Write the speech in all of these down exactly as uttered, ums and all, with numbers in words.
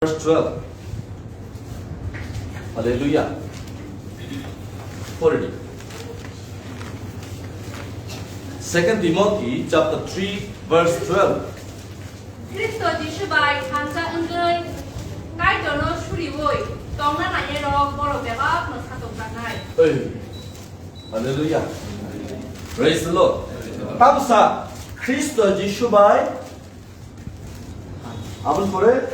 verse twelve. Hallelujah. Pori di. Second Timothy chapter three, verse twelve. Khristo Jisu bai thansa wngwi Kaitorno suriui tongna nainai rok borok bebak no satokjaknai. Hey. Hallelujah. Praise the Lord. Tamsa Khristo Jisu bai aboni pore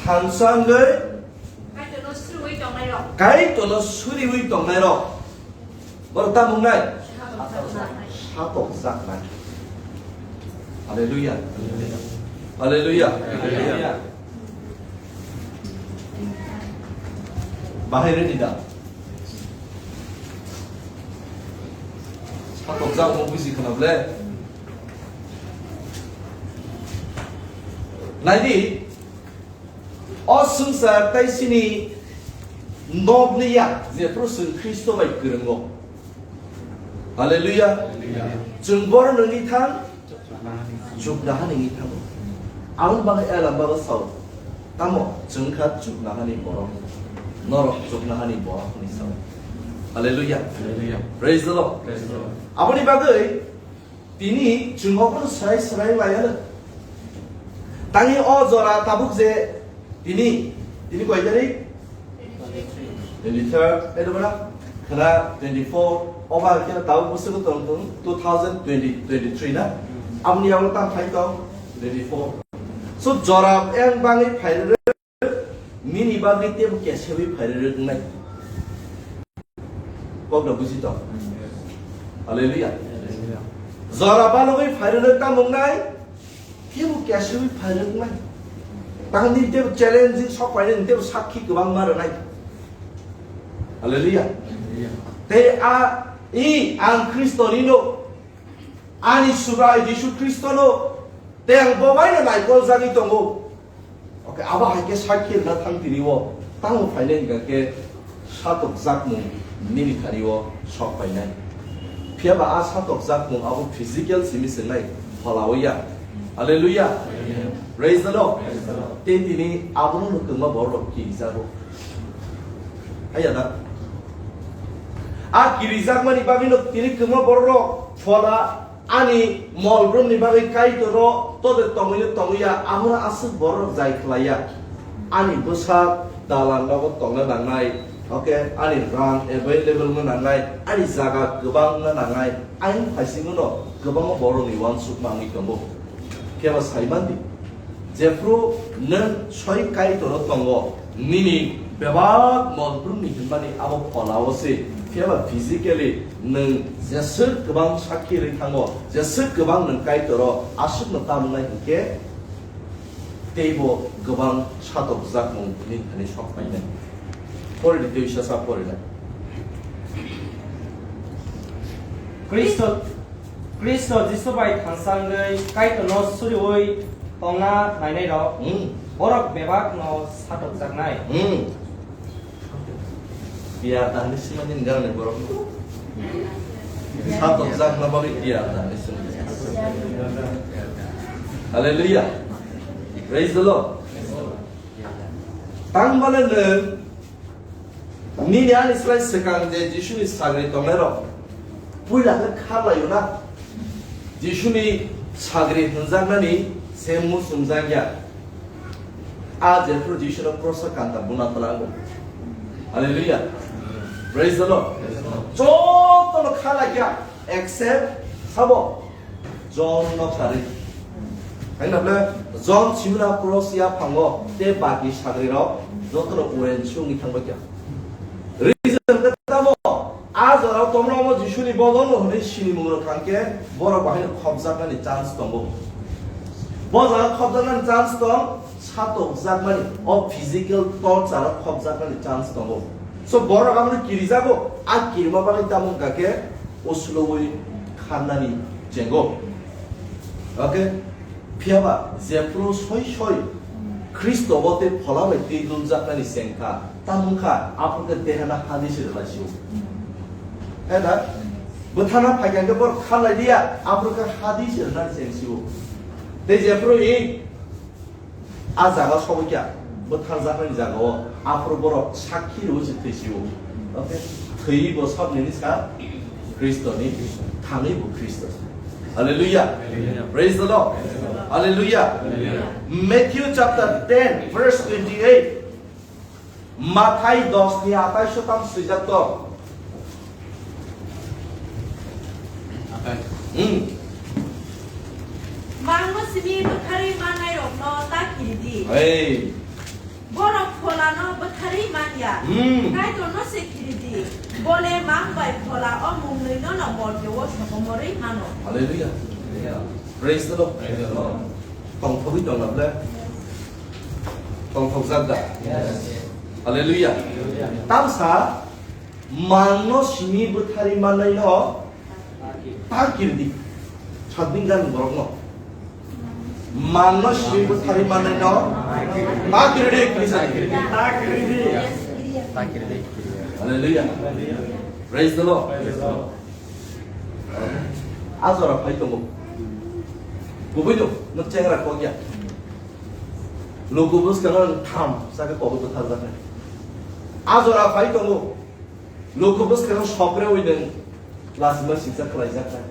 thansa wngwi Kaitorno suriui tongnai rok. Kaitorno suriui tongnai rok. Borok tamo wngnai? Satokjaknai. Satokjaknai. Hallelujah. Hallelujah. Hallelujah. Bahai redi da. Satokjak mo buji khana ble. Naidi. O swngchar tei chini nokni yak jephru chwng Khristo bai kwrwngo. Hallelujah. Hallelujah. Chwng borokno ni thang, chuknahani ni thango. Aboni bagwi Elam bago sao. Tamo chwng kha chuknahani borok. Norok chuknahani borok hwnwi sao. Hallelujah. Hallelujah. Praise the Lord. Praise the Lord. Aboni bagwi Tini chwng obono swrai swrai laiya. Tangwi o jora tabuk je tini, tini koi tarik? Twenty-third, edo bana? Khana twenty-four, oba khe tabuk bwswk tong tong, two thousand twenty, twenty-three na? Aboni yago tang phai tong, twenty-four. So jora eng bangwi phai rw. Nini bagwi tebo kesewi phairwi rwknai. Kokno buji tong. Hallelujah. Jora balogwi phairwi rwk tamo wngnai, tebo kesewi phairwi rwknai. Tangni tebo challenging sok painani tebo sakhi kwbangma rwnai. Hallelujah. Tei a, i, ang Khristoni no, ani Subrai Jisu Khristono, tei ang bo baino naikoljagwi tongo. Okay, abo hai khe sakhi rwna thang tini o, tamo phainai hwnkha khe satokjakmung nini thani o sok painai. Phiya ba a satokjakmung abo physical simi swngnai, phola o ya. Hallelujah. Praise the Lord. Praise the Lord. Tei tini abono no kwma borok rok kirijago. Haiya da? A kirijakmani bagwi no tini kwma borok rok phola Ani mol brumni bagwi Kaitor o tode tongwi no tongwi ya, amo aswk borok jai khlai ya. Ani bwsak dalan nogo tongna nangnai, okay, ani rang available wngna nangnai, ani jaga kwbang wngna nangnai, ayang phaisingo no kwbangma borokni uansuk manwi tongo. Phiya ba sai mandi. Jephru nwng soi Kaitor o tongo, nini bebak mol brumni hinmani abo phola o se, phiya ba physically nwng jeswk kwbang sakhi rwi thango, jeswk kwbang nwng Kaitor o aswk no tam wngnai hinkhe teibo kwbang satokjakmung nini thani sok painai. Pori di, tei sasa pori nai. Kristo, Kristo Jisu bai thansa wngwi Kaitorno suriui tongna nainairok, hmm, borok bebakno satokjaknai. Hmm. Piyar tangni sima din gana borok. Satokjakna bagwi piyar tangni sima. Hallelujah. Praise the Lord. Tang bale nwng nini ani slai swkang je Jisuni sagri tongnairok puila khe kha laio na? Jisuni sagri hwnjaknani se muchungjakya. A jephru Jisuno cross o kanta buna tlango. Hallelujah. Praise the Lord. Jotono kha laikya except sabo? John no kharwi. Hai na ble John simna cross ya phango te baki sagri rok joto no uren chungwi thangbai kya. Reason khe tamo a jora tomno omo Jisuni bodol no hwnwi sinimung rok thang khe borok bahai no khopjaknani chance tongo. Bo jora khopjaknani chance tong, satokjakmani o physical torture o khopjaknani chance tongo. So borok amoni kirijago, a kirima bagwi tamo wngkha khe uslubwi kharnani chengo. Okay? Phiya ba jephru soi soi Khristo bo tei phola bai twi duljaknani chengkha, tamo wngkha aphuru khe dehana hadis rwlai sio. He da? Bwthana phaikha khe borok kha lai liya, aphuru khe hadis rwnani cheng sio. Tei jephru i a jaga sogwi kha, Bwtharjaknai jagao aphuru borok sakhi rwi se thwi sio. Okay? Thwi bo sabni ni sa Khristo ni, thangwi bo Khristo. Hallelujah. Hallelujah. Praise the Lord. Praise the Lord. Hallelujah. Hallelujah. Matthew chapter ten, verse twenty-eight. Mathai dos ni atai so tam swijak to. Atai. Hmm. Mangno simi bwtharwi mannairokno ta kiri di. Hey. Borok pholano bwtharwi man ya. Hmm. Kaitorno se kiri di. Bole mang bai phola o mungnwino no morkeo sokomorwi mano. Hallelujah. Praise the Lord. Praise the Lord. Tongthogwi tongna ble. Tongthokjak da. Yes. Hallelujah. Hallelujah. Tamsa mangno simi bwtharwi mannaino ta kiri di. Sadin gan borokno. Mangno simi bwtharwi mannaino ta kiri di, please. Ta kiri di. Hallelujah. Praise the Lord. Praise the Lord. Ajora phai tongo. Kubui no, no chengra kogya. Luku bwskang tham, saka kogo bwtharjaknai. Ajora phai tongo. Luku bwskang sokre oi nwng lasima singsa khlaijaknai.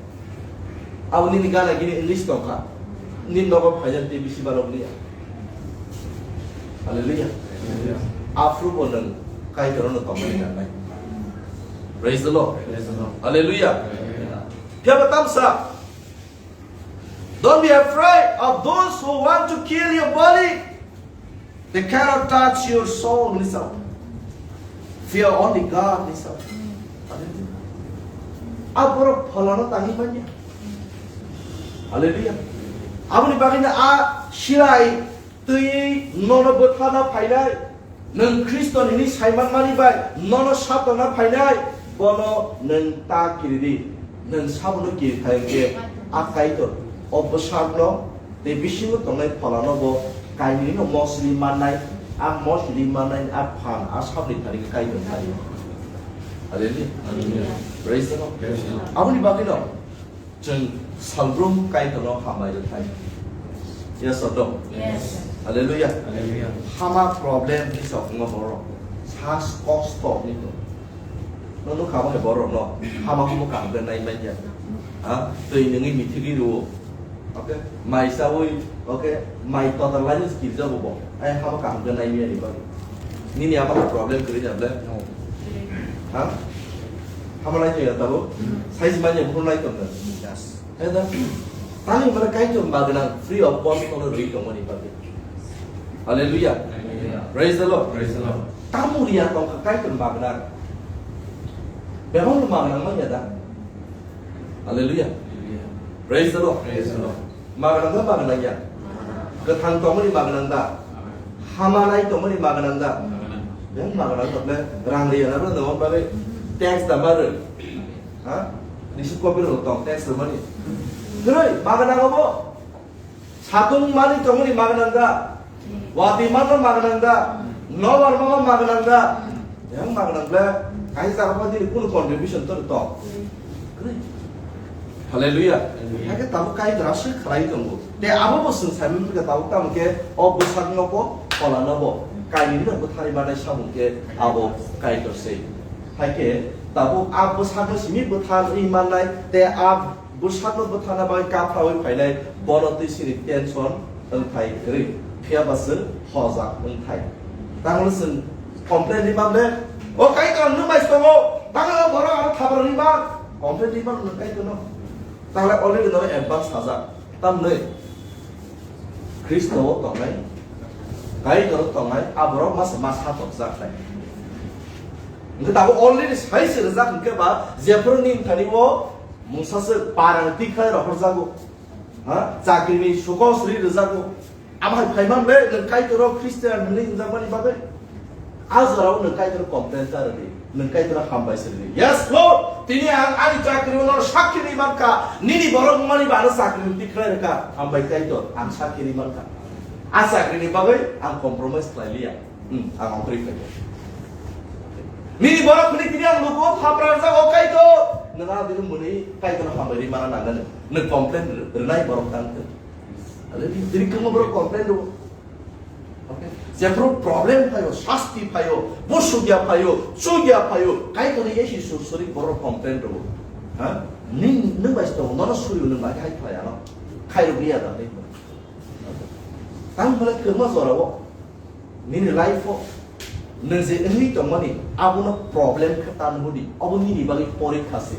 Abo nini gana gini English tongkha. Nini nogo phaijak tei bisi barok liya. Hallelujah. Aphuru bo nwng Kaitorno tongmani nangnai. Praise the Lord. Praise the Lord. Hallelujah. Hallelujah. Phiya bo tamsa. Don't be afraid of those who want to kill your body. They cannot touch your soul, listen. Fear only God, listen. Hallelujah. A borok pholano tangwi manya. Hallelujah. Aboni bagwino a silai twi nono bwtharna phainai. Nwng Khristo nini saimanmani bai nono satokna phainai, bono nwng ta kiri di. Nwng sabono kiri thai hwnkhe a Kaitor o bwsakno tei bisingo tongnai pholano bo kainwino mosri mannai, a mosri mannai a phan a sabni thani khe Kaitor thani. Hallelujah. Hallelujah. Praise the Lord. Praise the Lord. Aboni bagwino Chwng salbrum Kaitorno hambai rwthai. Yes or no? Yes. Hallelujah. Hallelujah. Hama problem ni sok wngma borok. Sas kosto ni to. No no kamo he borok no. Hama humo kaham khe nai manya. Ha? Twi nungwi mithigwi rwo. Okay? Mai sawi, okay? Mai total lainwi kirja bo bo. Ai hama kaham khe nai manya ni bagwi. Nini ama problem kwrwi na ble? No. Ha? Hama lai tong ya tabo? Hmm. Sai si manya bukhuk lai tong da? Yes. Hai da? Tani mana Kaitor magna free of cost kono rwi tong mani bagwi. Hallelujah. Hallelujah. Praise the Lord. Praise the Lord. Tamo riya tong kha Kaitor magna. Bebang lo magna manya da? Hallelujah. Hallelujah. Praise the Lord. Praise the Lord. Magnang da magnang ya? Kwthang tongmani magnang da? Hama nai tongmani magnang da? Yang magnang da ble rang riya na ble nang bagwi tax da ma rw. Ha? Nisi copy rw tong tax rw mani. Hwrwi magnang obo. Satung mani tongmani magnang da? Wati manno magnang da? Nobar mama magnang da? Yang magnang ble kaisa jaga pha dini kunu contribution to tong. Hallelujah. Hallelujah. Hake tabuk Kaitor aswk khlai tongo. Te abo bo chwng sai manwi khe tabuk tamo khe o bwsakno bo pholano bo kainwino bwtharwi manai samung khe abo Kaitor se. Hake tabuk a bwsakno simi bwtharwi mannai te a bwsakno bwtharna bagwi kaphraui phainai bono twi sini tension wngthai kwrwi, phiya ba chwng hojak wngthai. Tangwlwi chwng complain rima ble, "O Kaitor, ang nwng bai tongo, tangwlwi o borok ano thapra rima," complain rima nwng Kaitorno. Tanglai already nono advance sajak. Tamni Khristo o tongnai, Kaitor o tongnai, a borok masa ma satokjak nai. Hwnkhe tabuk already sai se rijak hwnkhe ba, jephuru ni thani o mungsa se parang tikhlai rohorjago. Ha? Chakri ni sukos ri rwjago. Abo hai phaiman le nwng Kaitor o Christian hwnwi hwnjakmani bagwi. A jorao nwng Kaitor complain ta rwdi, nwng Kaitor hambai se rwdi. Yes, Lord, tini ang ani chakri o nono sakhi rwi mankha, nini borok wngmani ba ano chakri rwdi tikhlai rwkha. Hambai Kaitor, ang sakhi rwi mankha. A chakri ni bagwi ang compromise khlai liya. Hmm, ang ongkhorwi khlai liya. Nini borok hwnwi tini ang luku o thapra rwjak, o Kaitor. Nwng ano dino mwnwi Kaitor hambai rwi mana nang nani. Nwng complain rw-, rwnai borok tang thung. Ale tini kwbangma borok complain rwo. Jephru problem phaio, sasti phaio, busugya phaio, chugya phaio, Kaitorni esi sur suri borok complain rwo. Ha? Ning, nung bai sto, nono suri nung bai khai phlai ano. Khai rw ya da ning. Tang bole kwma jora o. Nini life o. Nung je wngwi tongmani, abono problem khe tan hudi. Obo nini bagwi porikha se.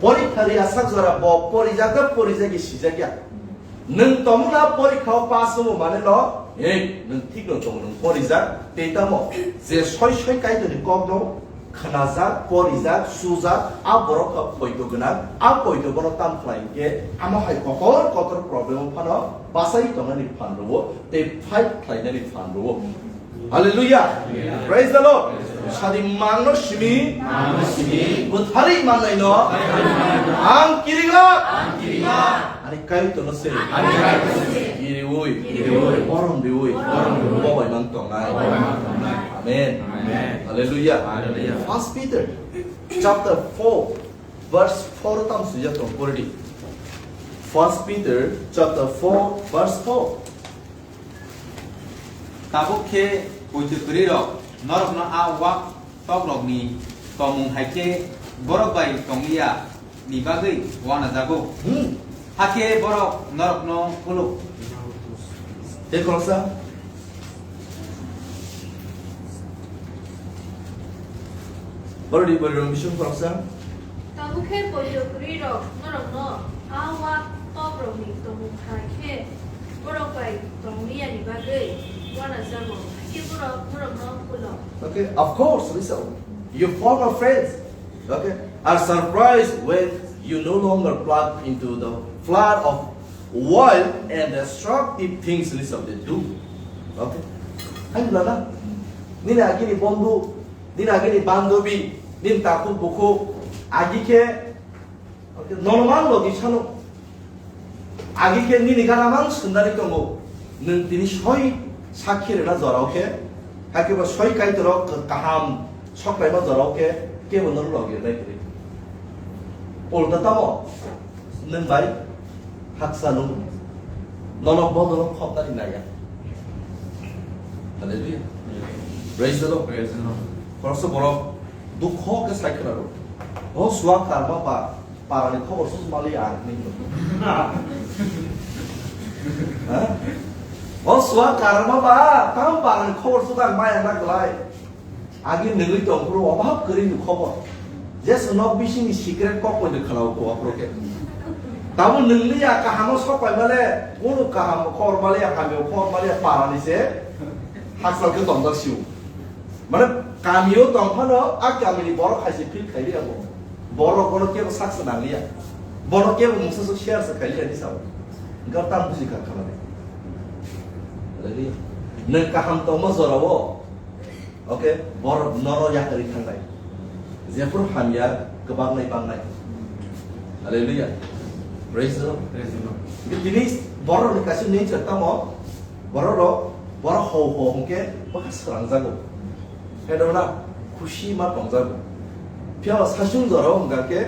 Porikha ri asak jora bo porijak da porijak sijak ya. Nwng tongmung na porikha o pass wngmo mane no, ei, nwng thik no tongo, nwng porijak, tei tamo je soi soi Kaitorni kok no khnajak, porijak, sujak, a borok kha poito gwnang, a poito bono tam khlai hwnkhe, amo hai kotor kotor problem o phano bachai tongnani phan rwo, tei fight khlainani phan rwo. Hallelujah. Praise the Lord. Sadi mangno simi. Mangno simi. Buthari mangnai no. Ang kiringa. Ang kiringa. Ani Kaitorno se. Ani Kaitorno se. Kiriwi. Kiriwi. Borom diwi. Borom diwi. Bobai mang tongnai. Bobai mang tongnai. Amen. Amen. Hallelujah. Hallelujah. First Peter chapter four verse four tam sujak tong pori di. First Peter chapter four verse four. Tabuk khe poito kwrwi rok norokno a wak tok rokni tongmung hai khe borok bai tong liya ni bagwi uanajago. Hmm. Hakhe borok norokno phuluk. Tei khoroksa. Borok ni borok ni bising khoroksa. Tabuk khe poito kwrwi rok norokno a wak tok rokni tongmung hai khe borok bai tong liya ni bagwi uanajago. Hakhe borok norokno phuluk. Okay, of course, listen. Your former friends, okay, are surprised when you no longer plug into the flood of wild and destructive things, listen, they do. Okay? Hai bula na? Nini agini bondhu, nini agini bandhobi, nini takhuk bukhuk, agi khe, okay, normal logi sano. Agi khe nini gana mang sundari tongo. Nwng tini soi sakhi rwna jorao khe, hakhe bo soi Kaitorok kaham sok laima jorao khe, kebo norok logi rwnai kwrwi. Ulta tamo, nwng bai haksa nwng nono bodolno khopnani naiya. Hallelujah. Praise the Lord. Praise the Lord. Khoroksa borok dukho khe sai khwnaro. O suak karma ba parani khobor susu mali ang ni. Ha? O suak karma ba tam parani khobor susu ang maya na glai. Agi nugui tong phuru obhab kwrwi ni khobor. Jesu nok bisingni secret kok poito khwlao ko aphuru khe. Tamo nungni ya kahamo sok pai male, unu kaham khobor male ya, hamyo khobor male ya, parani se haksal khe tongjak sio. Mane kamio tong phano a kamini borok hai se feel khai liya bo. Borok bono kebo sak se nang liya. Bono kebo mungsa sok share se khai liya ni sao. Gar tam buji kha khala ni. Hallelujah. Nung kaham tongma jorao. Okay, borok nono yakarwi thangnai. Jephuru hamya kwbangnai bangnai. Hallelujah. Praise the Lord. Praise the Lord. Tini borok ni kaisa nature tamo, borok rok, borok ho ho hwnkhe bwkha swrangjago. Phedona khusi ma tongjago. Phiya sasung jorao hwnkha khe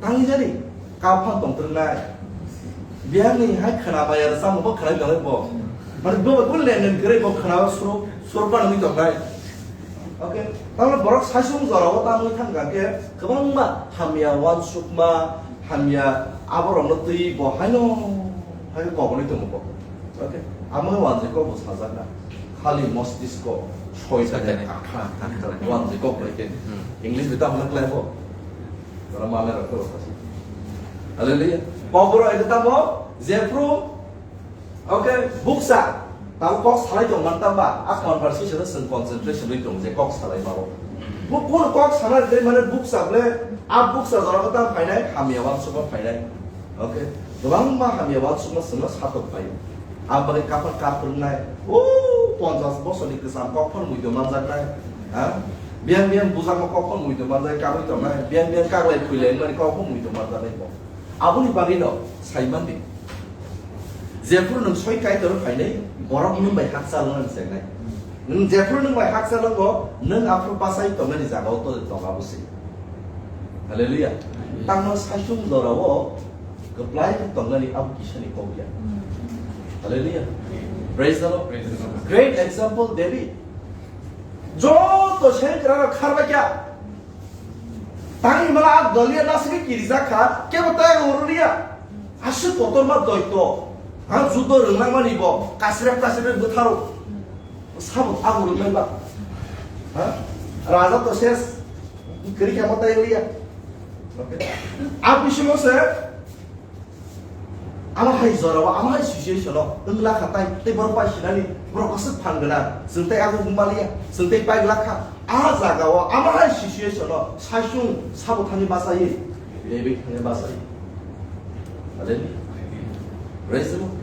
Tangwi jani, kaphan tongtwrwng nai. Biyangni hai khwna maya rwchapmung bo khwnai tongnai bo. Mane bo, bo lenden kwrwi bo khwna sur, sur panwi tongnai. Okay, tamni borok saichung jorao tangwi thangkha khe kwbangma hamya uansukma, hamya aborokno twi bo haino hai kobonwi tongo bo. Okay, amo wanjwi kok bo sajakna. Khali mostisko, soitani kakha, wanjwi kok bai khe. Hmm. English bai tamo khlai bo. Ora male rok ko kasi. Hallelujah. Pokro ito tamo, jephru, okay, buksa. Tamo kok salai tong man tamba, a conversation o seng concentration ri tong je kok salai mao. Bu kun kok salai de mane buksa ble, a buksa jora ko tam phainai, hamya uansukma phainai. Okay. Kwbangma hamya uansukma sengno satok phaio. Ang bagwi kaphar kap rwngnai. O ponchas bosorni kwcham kok phano muido manjaknai. Ha? Biyang biyang bujakma kok phano muido manjak, kabwi tongnai. Biyang biyang kaglai phuilai wngmani kok phano muido manjaknai bo. Aboni bagwino sai mandi. Jephru nwng soi Kaitor phainai, borok nwng bai hakchal wngna chengnai. Nwng jephru nwng bai hakchal wngo, nwng aphuru bachai tongnani jagao to tong abo se. Hallelujah. Tangma saichung jorao kwplai khe tongnani abo kisani kok ya. Hallelujah. Praise the Lord. Praise the Lord. Great example, David. Joto sengkrak rok kharbai kha. Tangwi mala a Goliath nasini kirijak kha, kebo tai ang rwliya. Aswk kotorma doito. Ha, judo rwngnangmani bo, kasrep kasrep bwtharo. Sabo abo rwngnai ba. Ha? Raja to ses. Kwrwi kha mo tai rwliya. Okay. A bisingo se Ama hai jora o, ama hai situation o wngla kha tai, tei borok pai sinani, borok aswk phan gwnang, chwng tei abo wng maliya, chwng tei pai glak kha. A jaga o ama hai situation o saichung sabo thani bachai, David thani bachai. Hallelujah. Praise the Lord.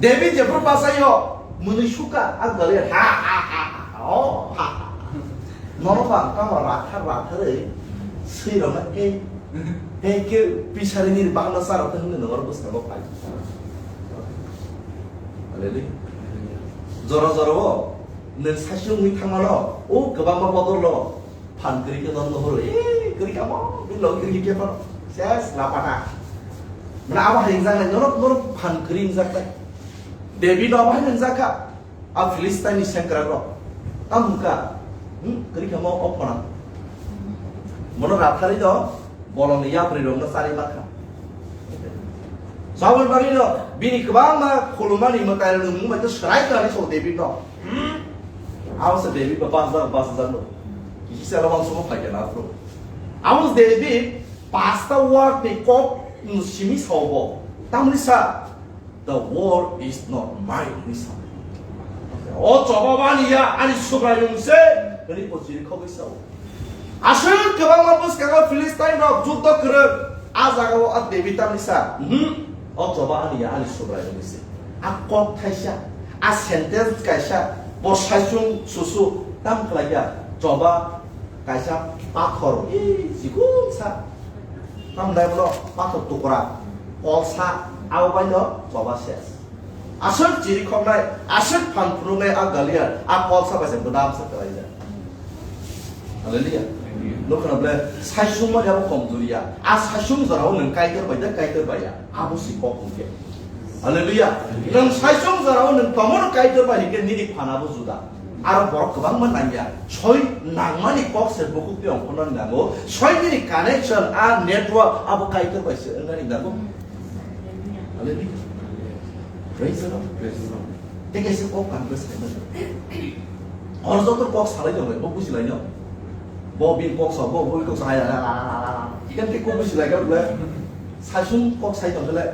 David jephru bachai o, mwnwi sukha, a Goliath, ha, ha, ha, ha, oh, ha, ha, ha. Nono bang kama rathar ratharwi swi rokna kei Thank you, pisari nini bahno charo tei hwnwi nongor bwskango phai. Hallelujah. Jora jora o nwng saichung wngwi thangmano, o kwbangma bodol no phan kwrwi khe nono nuhuro, ee, kwrwi kha mo, bini logi kwrwi khe phano, ses, lapata. Mane abo hai wngjaknai, norok, norok phan kwrwi wngjaknai. David no abo hai wngjakha. A Philistine ni sengkrak rok tamo wngkha, hmm, kwrwi kha mo o phona. Bono ratharwi no bolongni yapri rokno charwi mankha. Saboni bagwi no bini kwbangma khulumani mwtai rokni mung bai khe swrai kha ani so David no. Hmm? Abo se David ba bachjak bachjak no. Kisa lo bang somo phai khe na phuru. Abo David pasta word ni kok simi sao bo. Tamni sa The war is not mine, hwnwi sa. O choba bo ani ya, ani Subraiyung se, hwnwi bo chirikhogwi sao. Aswk kwbangma bwskango Philistine rok juddo kwrwng, a jagao a David tamni sa, "Mhm, o choba ani ya, ani Subraiyung se." A kok thaisa, a sentence kaisa, bo saichung susu tam khlai ya, choba kaisa pathor, ee, chikung sa. Tamo dai bono pathor tukra, kolsa, abo bai no choba ses. Aswk chirikhoknai, aswk phan phunuknai a Goliath, a kolsa bai se bwdam se kwlaijak. Hallelujah. Nukha na ble, saichung mani abo komjoriya. A saichung jorao nwng Kaitor bai da, Kaitor bai ya. Abo si kok hwnkhe. Hallelujah. Nwng saichung jorao nwng tomono Kaitor bai hinkhe nini phan abo juda. Aro borok kwbangma nangya. Soi nangmani kok se bukhuk tei ongkhornani nango. Soi nini connection, a network abo Kaitor bai se wngnani nango. Hallelujah. Praise the Lord. Praise the Lord. Tei kaisa kok ang bwsai mano. Hor joto kok salai tongbai, bo bujilaino. Bo bini kok sa, bo bini kok sa, hai, hai, hai, hai, hai. Ikan tei kok bujilai ka bole. Saichung kok sai tong bole.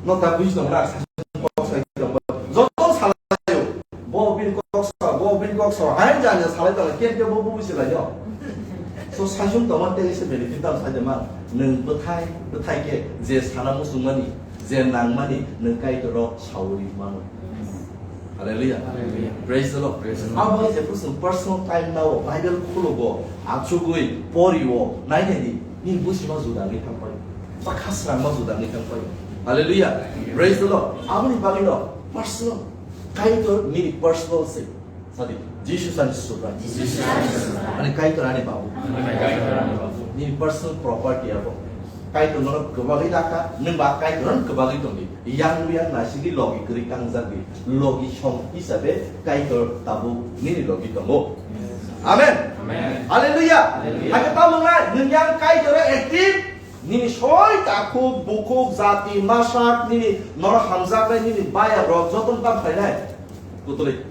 No ta buji tong na, saichung kok sai tong bole. Joto salai o. Bo bini kok sa, bo bini kok sa, hai jani salai tong, ken ke bo bujilaino. So saichung tongma tei se benefit tam sai de man. Nwng bwthai, bwthai ke je sana muchungmani, je nangmani, nwng Kaitor rok saui mano. Hallelujah. Hallelujah. Praise the Lord. Praise the Lord. Abo je person personal time nao, Bible khulogo, achugwi poriwo, nai nai di, nini bujima juda wngwi thangpai. Ba khasrangma juda wngwi thangpai. Hallelujah. Praise the Lord. Aboni bagwi no personal. Kaitor nini personal se. Sadi, Jesus ani Subrai. Jesus ani Subrai. Ani Kaitor ani Babu. Ani Kaitor ani Babu. Nini personal property abo. Kaitor nono kwbagwi lakha, nwng ba Kaitor nono kwbagwi tongdi. Yang buyang naisingdi logi kwrwi kangjagdi. Logi song hisabe Kaitor tabuk nini logi tongo. Amen. Amen. Hallelujah. Hallelujah. Hakhe tamo nai, nwng yang Kaitor active, nini soi takhuk, bukhuk, jati, masak, nini nono hamjaknai, nini bayap rok jotono tam khlainai. Kutuli,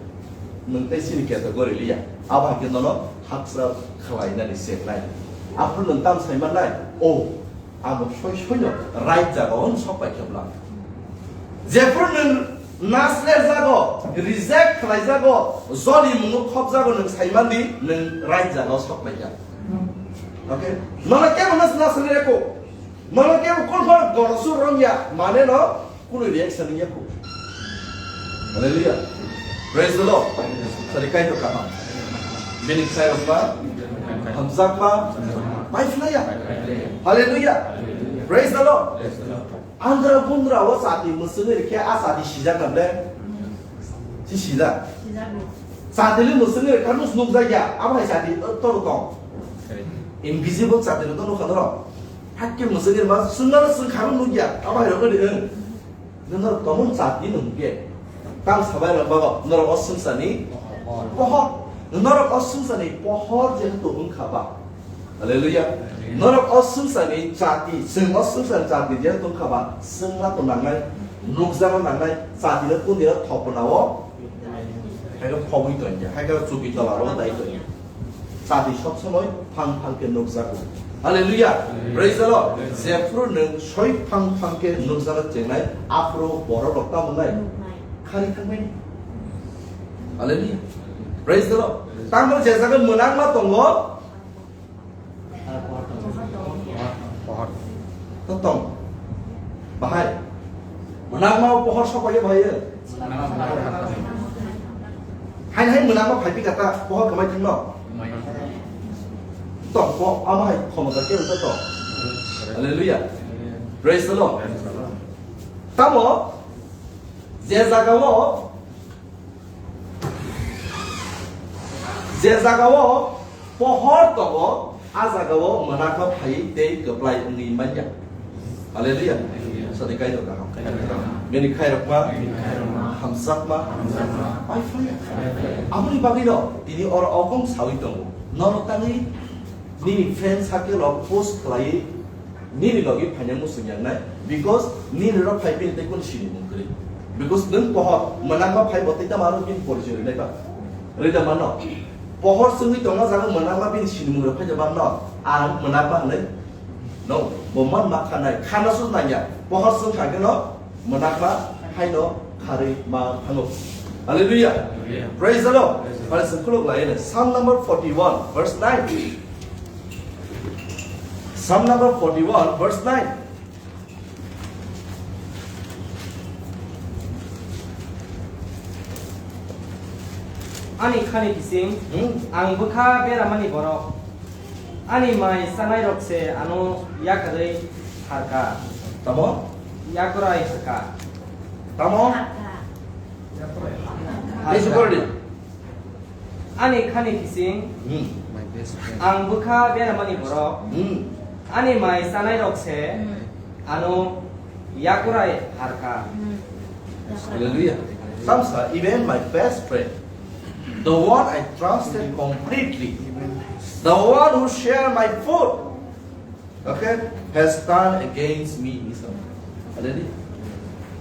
nwng tei chini category liya. Abo hai khe nono hakchal khlainani chengnai. Aphuru nwng tam sai mannai, o, amo soi soino right jaga o sok pai khe bwla. Jephuru nwng nasleh jago, reject khlai jago, joli mungo khop jago nwng sai mandi, nwng right jaga o sok pai kha. Okay? Nono kebo nas-, nasleh reko. Nono kebo kulphar gonosur rong ya, mane no, Kunu reaction wngya kho. Hallelujah. Praise the Lord. Sari Kaitor kaham. Bini khlairokma, hamjakma, pai phlaiya. Hallelujah. Praise the Lord. Andra bundra o chati mwswngwi rikhe a chati sijak na ble? Si sijak. Chati le mwswngwi rikha nus nukjakya. Abo hai chati toro tong. Invisible chati no to nukha norok. Hakke mwswngwi ma swngna swngkha no nukya. Abo hai rokno de wng. Nwng norok tongmung chati nung khe. Ang sabai rok bago, norok o swngcharni pohor. Norok o swngcharni pohor jehetu wngkha ba. Hallelujah. Norok o swngcharni chati, chwng o swngcharni chati jehetu wngkha ba, swngna to nangnai, nukjagna nangnai, chati no kundira thopna o, hai khe phobwi tongya, hai khe chuki tola ro dai tongya. Chati sob somoi phang phang khe nukjago. Hallelujah. Praise the Lord. Jephru nwng soi phang phang khe nukjagna chengnai, aphuru borok rok tamo nai? Khani thangmani. Hallelujah. Praise the Lord. Tamo je jaga mwnangma tongo. To tong. Bahai. Mwnangma o pohor sok bai bahai. Hai hai mwnangma phai phi kata pohor kamai thangno. Tong po ama hai khomota ke to to. Hallelujah. Praise the Lord. Tamo je jaga o Je jaga o pohor tongo, a jaga o mwnakma phai tei kwplai wngwi manya. Hallelujah. Sadi kaitor kaham. Bini khairokma, hamsakma, pai phaya. Aboni bagwi no tini oro okong sawi tongo. Nono tangwi nini friend circle o post khlaiwi nini logi phaina muchung yangnai, because nini rok phai bini tei kunu sinimung kwrwi. Because nwng pohor mwnakma phai bo tei tamo aro bini porichoi rwnai ba. Rwi da mano. Pohor chwngwi tongma jaga mwnakma bini sinimung rok phai da mano. Ang mwnakma hwnwi. No, bo man ma khanai. Khana su nangya. Pohor chwng kha khe no mwnakma haino kharwi ma thango. Hallelujah. Hallelujah. Praise the Lord. Praise the Lord. Pare se khuluk lai ne. Psalm number forty-one, verse nine. Psalm number forty-one, verse nine. Ani khani bising, hmm, ang bwkha beramani borok. Ani mai chanai rok se ano yakarwi harka. Tamo? Yakurai harka. Tamo? Harka. Ani khani bising, hmm, ang bwkha beramani borok. Hmm. Ani mai chanai rok se, hmm, ano yakurai harka. Hmm. Hallelujah. Tamsa, even my best friend, the one I trusted completely, the one who shared my food, okay, has turned against me. Hallelujah.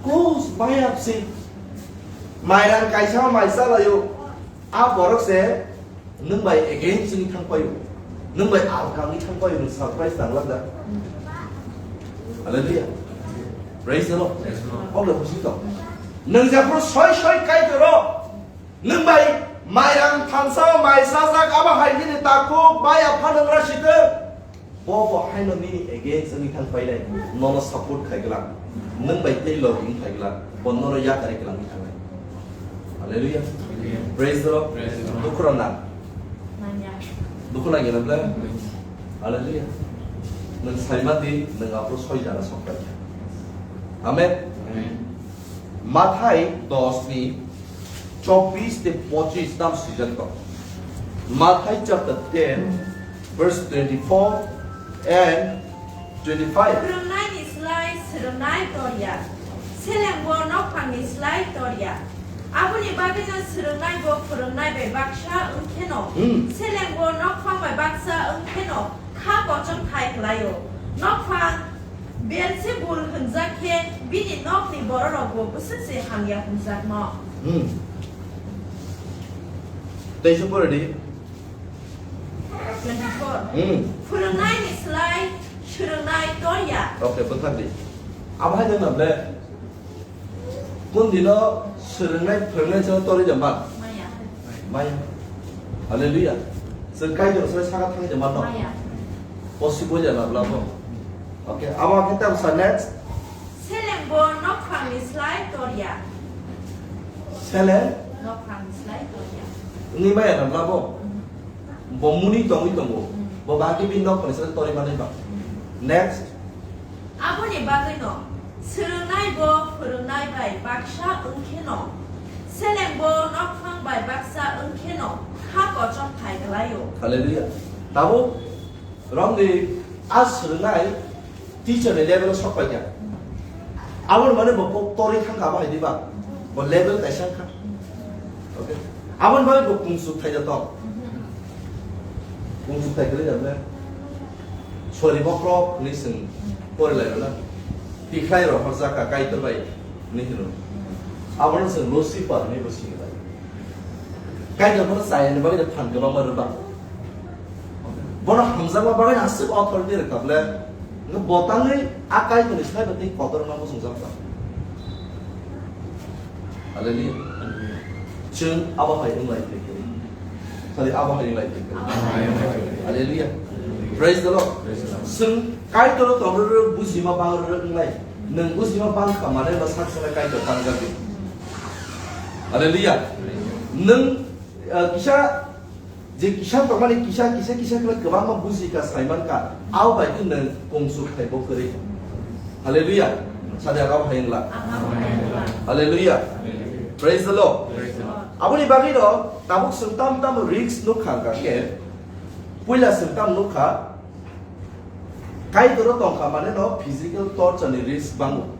Kus bayap si. Mairan kaisa mai salayo. A borok se nwng bai against ni thang payo. Nwng bai alka ni thang payo, nwng surprise tang lada. Hallelujah. Praise the Lord. Praise the Lord. Oke, busi to. Nwng japhru soi soi kai toro. Nwng bai mairang thansa mai sajak aba hai nini takhuk bai apha nwng ra sitwng. Bo bo haino nini against wngwi thang painai, nono support khai glak, nwng bai tei logi wng khai glak, bo nono yakari kwlangwi thangnai. Hallelujah. Hallelujah. Praise the Lord. Praise the Lord. Dukhu rok nang. Nangya. Dukhu nangya na ble? Hallelujah. Nwng saima di, nwng aphuru soi jana sok pai kha. Amen. Amen. Mathai dos ni chobbish tei pochish tam swijak tong. Mathai chapter ten, verse twenty-four and twenty-five. Phwrwngnaini slai swrwngnai torya, selengbo nokphangni slai torya. Aboni bagwino swrwngnaibo phwrwngnai bai baksa wngkheno, hmm, selengbo nokphang bai baksa wngkheno kha kochom thai khlaio. Nokphang Beelzebul hwnjak khe bini nokni bororokbo bwswk se hamya hwnjakno? Hmm. Tei se pore di. Twenty-four. Hmm. Phwrwngnaini slai swrwngnai torya. Okay, bwthar di. Abo hai jana ble. Kun dino swrwngnai phwrwngnai chwng torwi jamba? Maya. Maya. Hallelujah. Chwng Kaitor swrwng saka thangwi jamba no? Maya. Possible jana bla bo. Okay, abo khe tam sa next. Selengbo nokphangni slai torya. Seleng? Nokphangni slai torya. Wngwi maya na bla bo? Mhm. Bo muni tongwi tongo. Mhm. Bo bagwi bini nokphangni slai torwi manwi ba. Mhm. Next. Aboni bagwino, swrwngnaibo phwrwngnai bai baksa wng kheno, selengbo nokphang bai baksa wng kheno kha kochom thai glai-o. Hallelujah. Tabuk romni a swrwngnai teacher ni level o sok pai kha. Aboni mane bo kok torwi thang kha, abo hai di ba? O level kaisa kha. Okay. Aboni bagwi bo kungsuk thai da tong. Kungsuk thai kwrwi da ble. Sori bokrok ni sing pori lai na. Tikhlai ro horjak ka Kaitor bai ni hino. Abono sing Lucifer ni bo sing lai. Kaitor bono chaya ni bagwi da phan kwbangma rwba. Bono hamjakma bagwi aswk authority rwkha ble. Bo tangwi a Kaitorni slai bo tei kotor wngna muchungjak kha. Hallelujah. Chwng abo hai wng lai khe. Khali abo hai wng lai khe. Hallelujah. Praise the Lord. Chwng Kaitor tong rwrwk bujima bang rwrwk wng lai. Nwng bujima bang kha mane ba sak saka Kaitor tangjak di. Hallelujah. Nwng, uh, kisa Je kisa tongmani kisa, kisa, kisa khe kwbangma buji kha, sai man kha, abo bai khe nwng kungsuk khai bo kwrwi. Hallelujah. Sadi agam hai wngla. Hallelujah. Praise the Lord. Praise the Lord. Aboni bagwi no tabuk chwng tam tam risk nukha hwnkha khe, puila chwng tam nukha, Kaitor o tongkha mane no physical torture ni risk bango.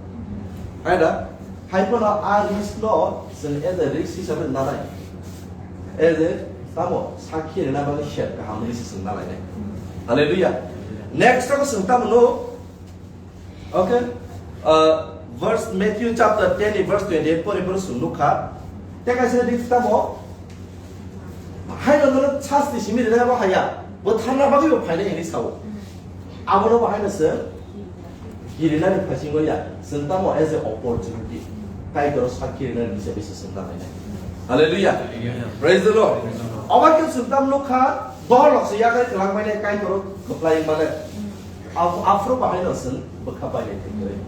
Hai da? Hai phano a risk no chwng as a risk hisabe nanai. As a tamo sakhi rwna bagwi sep kaham ni se chwng nanai nai. Hallelujah. Next o chwng tamo no. Okay. Uh, verse Matthew chapter ten ni verse twenty-eight pore pore chwng nukha. Tei kaisa risk tamo Haino nono sasti simi rwnai abo haya, bo tharna bagwi bo phainai hinwi sao. Abono bo haino se kirinani phasingo ya, chwng tamo as a opportunity. Kaitor sakhi rinani bisa bisa chwng tamo nai. Hallelujah. Praise the Lord. Oba khe chwng tam nukha, dohor lok se yakai kwlangmani Kaitor kwplai male. Af-, afro bahai no chwng bwkha bai nai thwngwi.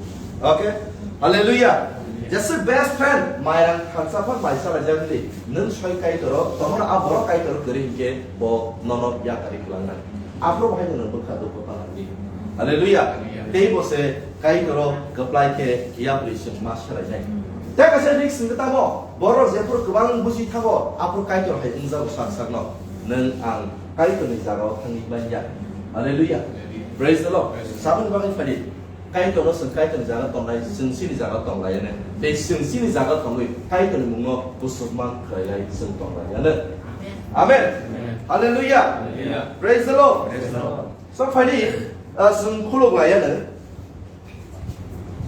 Okay? Hallelujah. Jesa best friend, mairang thansa phar maisa laijak di. Nwng soi Kaitor o, tohor a borok Kaitor kwrwi hinkhe bo nono yakari kwlangnai. Afro bahai no nwng bwkha dukho palangdi. Hallelujah. Tei bo se Kaitor o kwplai khe yapri chwng ma serainai. Tei kaisa risk wngkha tamo, borok jephru kwbang buji thango, aphru Kaitor hai wngjago sak sakno. Nwng ang Kaitorni jagao thangwi manya. Hallelujah. Praise the Lord. Saboni bagwi phadi. Kaitorno chwng Kaitorni jaga tongnai, chwng chini jaga tonglaiyano. Tei chwng chini jaga tongwi Kaitorni mungno bwswkma khwlailai chwng tonglaiyano. Amen. Amen. Hallelujah. Praise the Lord. Praise the Lord. So phadi, uh, chwng khuluklaiyano.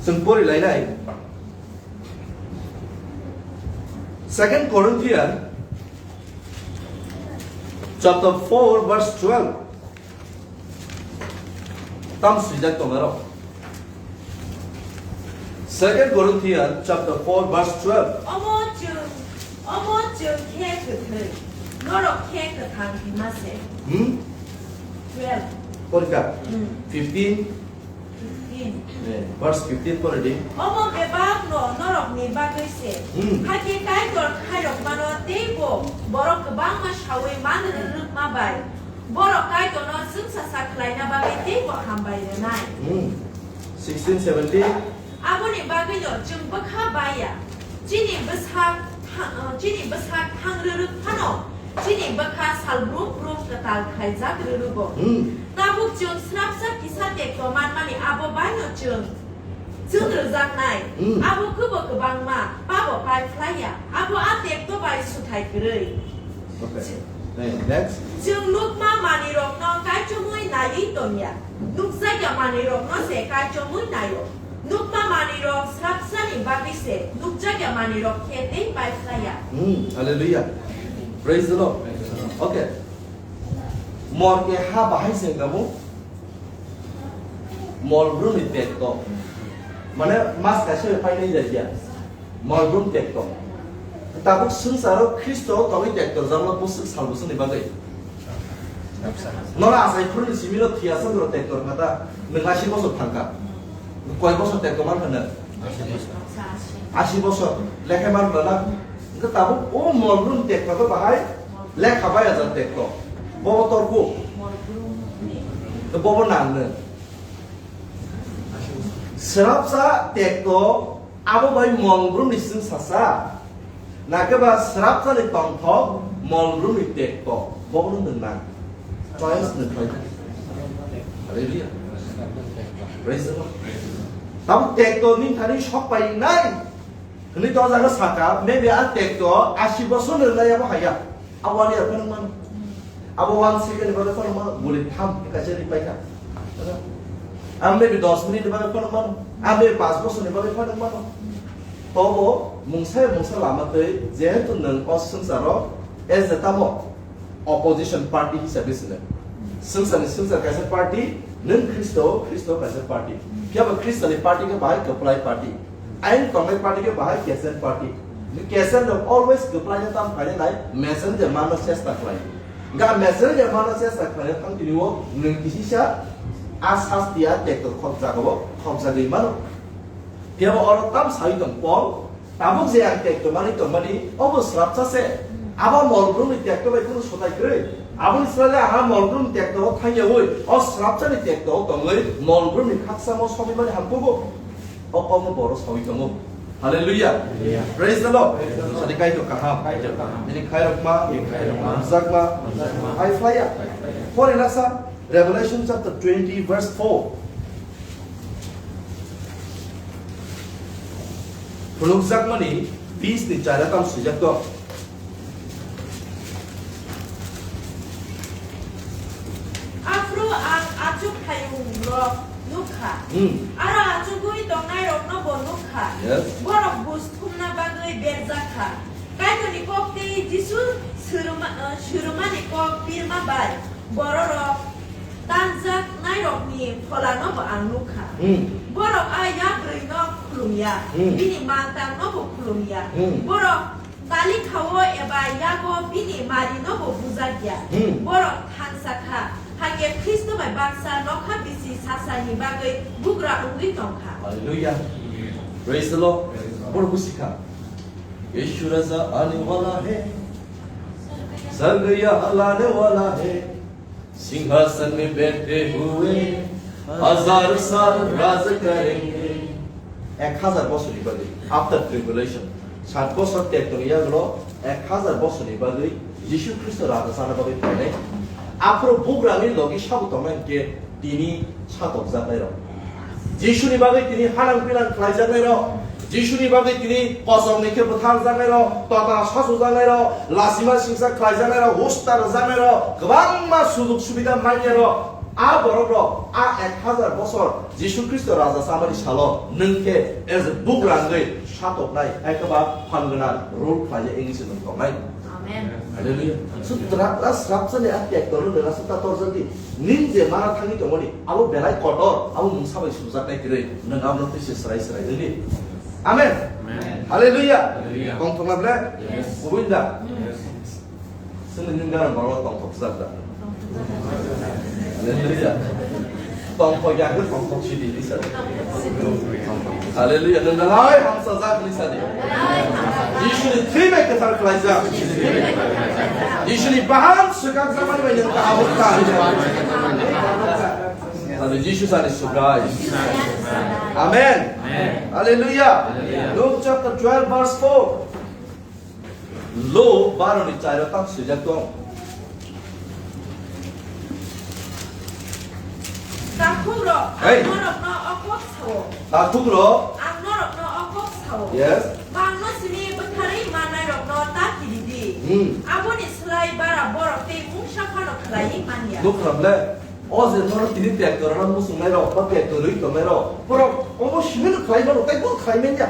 Chwng porilainai. Second Corinthians chapter four verse twelve. Tam swijak tong aro. Second Corinthians chapter four verse twelve. Omo chwng, omo chwng khe kwthwi, norok khe kwthang hima se. Hmm? Twelve. Porikha. Hmm. Fifteen. Fifteen. Eh, verse fifteen pore di. Omo bebak no norok ni bagwi se. Hmm. Hakhe Kaitor khairok mano tei bo borok kwbangma sawi man rwrwkma bai. Borok Kaitorno chwngsacha khlaina bagwi teibo hambai rwnai. Hmm. Sixteen seventeen. Aboni bagwino chwng bwkha baiya. Chini bwsak tha-, chini bwsak thang rwrwk phano chini bwkha sal brum brum kwtal khaijak rwrwgo. Hmm. Tabuk chwng srapsa kisa tekto manmani abo baino chwng Chwng rwjaknai, hmm, abo kwbo kwbangma pabo pai phlaiya, abo a tekto bai swthai kwrwi. Okay. Hey, next. Chwng nukma manwirokno kaichomwi naiwi tongya, nukjakya manwirokno se kaichomwi naio. Nukma manwirok srapsani bagwi se, nukjakya manwirok khe tei pai phlaiya. Hmm, hallelujah. Praise the Lord. Okay. Mor ke ha bahai se wngkha mo? Mol brumni tekto. Mane mas kaisa bai painai jai ya. Mol brum tekto. Tabuk swngcharo Khristo tongwi tekto jaklo bwswk sal bwswkni bagwi. Nora asai phuruni simino thia sandro tektor khata nwng asi bosor thangkha. Koi bosor tekto man khana? Asi bosor. Lekha man bana. Tabuk o mol brum tekto bahai. Lekha bai aja tekto. Bobo torku. Bobo nangno. Srapsa tekto abo bai mol brumni sing sasa. Nakhe ba srapsani tongthok mol brumni tekto. Bobo nwng nang. Choice nwng khlai. Hallelujah. Praise the Lord. Tabuk tekto nini thani sok pai nai. Hwnwi to jaga saka, maybe a tekto asi bosor ni lai abo haya. Abo one year phano mano. Abo one second ni bagwi phano mano. Guli tham kaisa ri paikha. Ang maybe dos minute ni bagwi phano mano. Ang maybe panch bosor ni bagwi phano mano. Tobo mungsa mungsa lama twi jehetu nwng o swngcharo as a tamo opposition party hisabe sino. Swngcharni swngchar kaisa party, nwng Khristo, Khristo kaisa party. Phiya ba Khristoni party khe bahai kwplai party. Ain tongnai party khe bahai kesen party. Kesen rok always kwplai no tam khainai nai, messenger mano chesta khlai. Ga messenger mano chesta khlai thang tini o nwng kisisa a sasti a tekto khok jago khok jagwi mano. Phiya ba oro tam sai tong Paul, tabuk je ang tekto mani tongmani, obo srapsa se. Abo molbrumni tekto bai kunu sotai kwrwi. Aboni srale aha molbrum tekto o thangyawi, o srapsani tekto o tongwi molbrumni khaksamo somimani hamkugo. O kokno boro sawi tongo. Hallelujah. Hallelujah. Praise the Lord. Praise the Lord. Sadi Kaitor kaham. Kaitor kaham. Bini khairokma, bini khairokma, hamjakma, hamjakma, hai phlaiya. Hai phlaiya. Pori nasa Revelation chapter twenty verse four. Phunukjakmani bis ni chara tam swijak tong. Aphuru ang achuk hayung rok nukha. Hmm. Aro achugwi tongnai rokno bo nukha. Yes. Borok buj thumna bagwi berjak kha. Kaitorni kok tei Jisu swrwma-, eh, swrwmani kok pirma bai bororok tanjaknairokni pholano bo ang nukha. Hmm. Borok a yabrwino khulumya, Hmm. bini mantangno bo khulumya. Hmm. Borok talikhao eba yago bini marino bo bujakya. Hmm. Borok thansa kha, hakhe Khristo bai baksa nokha bisi sasaini bagwi bugra wngwi tongkha. Hallelujah. Praise the Lord. Praise the Lord. Borok busikha. यीशु राजा आने वाला है, स्वर्ग यहाँ लाने वाला है, सिंहासन में बैठे हुए हजार साल राज करेंगे। Ek hazar bosorni bagwi, after tribulation, sat bosor tekto ni yagulo ek hazar bosorni bagwi Jisu Khristo raja sana bagwi phainai. Aphuru bugrani logi sabo tongnai hinkhe tini satokjaknairok. Jisuni bagwi tini hanang pinang khlaijaknairok. Jisuni bagwi tini kochomni khe bwtharjaknairok, totana sachujaknairok, lasima singsa khlaijaknairok, husta rwjaknairok, kwbangma sujug subida manyarok. A borokrok, a ek hazar bosor Jisu Khristo raja chamani salo nwng khe as a bugrangwi satoknai, ekaba phan gwnang rule khlaijak wngwi se nwng tongnai. Amen. Hallelujah. So, tra-, ras rapsani a tekto no nang asa ta torjak di. Nin je mara thangwi tongmani, abo belai kotor, abo mungsa bai sujaknai kwrwi, nang abono twi se srai srai di. Amen. Amen. Hallelujah. Hallelujah. Tongthokna ble? Yes. Kubui da? Yes. Sini nin garam baro tongthok jak da. Hallelujah. Tongthok ya ke tongthok sidi ni sa. Hallelujah. Nwng belai hamsajak ni sadi. Jisuni thwi bai kwthar khlaijak. Jisuni baham swkakjakmani bai nwng kaham wngkha. Hallelujah. Jisu sani Subrai. Amen. Amen. Hallelujah. Hallelujah. Luke chapter twelve verse four. Luke baro ni charo tam swijak tong. Takhukrok, Hey. Ang norokno o kok sao. Takhukrok. Ang norokno o kok sao. Yes. Bangno simi bwtharwi mannairokno ta kiri di. Hmm. Aboni slai bara borok tei mungsa phano khlaiwi manya. Nukha ble? O je nono tini tekto rwna muchungnai rok ba tekto rwi tongnai rok, borok omo simi no khlai mano, tei bo khlai manya.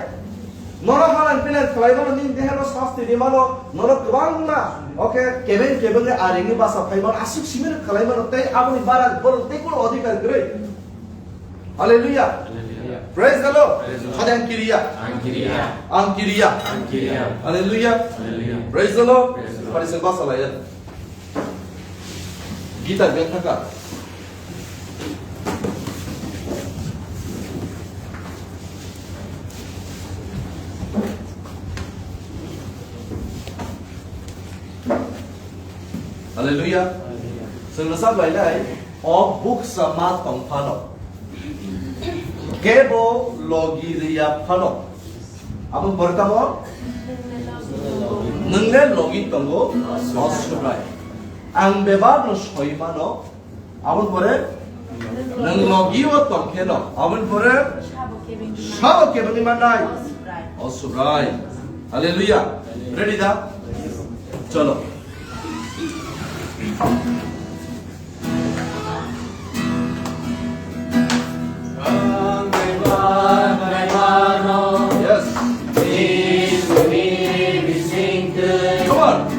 Nono halan pinang khlai mano, nini deha no sasti di mano, nono kwbangma, oke, kebeng kebeng ni aring ni basa phai mano, aswk simi no khlai mano, tei aboni bara borok tei kono odhikar kwrwi. Hallelujah. Hallelujah. Praise the Lord. Praise the Lord. Hade ang kiriya. Ang kiriya. Ang kiriya. Ang kiriya. Hallelujah. Hallelujah. Praise the Lord. Praise the Lord. Pharisee basa laiya. Gita beng thaka. Hallelujah. Hallelujah. Chwng rwchap lainai, o bukcha ma tong phano, kebo logi rwya phano, abo borok tamo? Nwng le logi tongo, o Subrai. Ang bebak no soi mano, aboni pore nwng logi o tong khe no, aboni pore sabo kebengwi mannai. All right. Hallelujah. Ready da? Chalo. Yes. Come on.